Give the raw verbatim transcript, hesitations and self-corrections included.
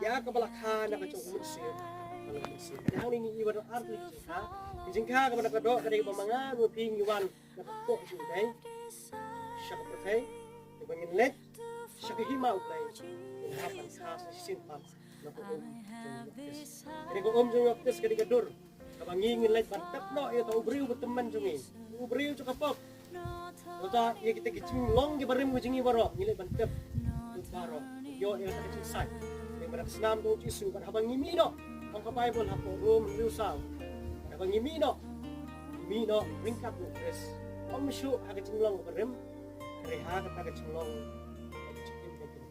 Ïa kaba la kha na ka jong u Mynsiem, ka long Mynsiem. Te hangne ngi ïohi ba don ar tylli ki jingkha. Ki jingkha kaba na ka doh ka dei ba ma nga bad phi ngi wan na ka kpoh jong u Blei sha ka pyrthei, te ba ngin leit sha ka hima u Blei, ngin hap ban kha sa shisien pat na ka um jong u Baptist. Kane ka um jong u Baptist ka dei ka dur kaba ngi ngin leit ban tep noh ïa uta u briew ba tymmen jong ngi, u briew jong ka pop. Kata ïa kita ki jinglong ki barim ka jong ngi baroh ngi leit ban tep baroh. Ïoh ïa kata ka jingsait. Ïa ka snam jong u Jisu bad haba ngi mih noh, ong ka Baibl hapoh Rom hynriew saw, haba ngi mih noh, ngi mih noh ryngkat u Khrist. Ym shuh ha ka jinglong ka barim, hynrei ha kata ka jinglong ka jingim ka jingim.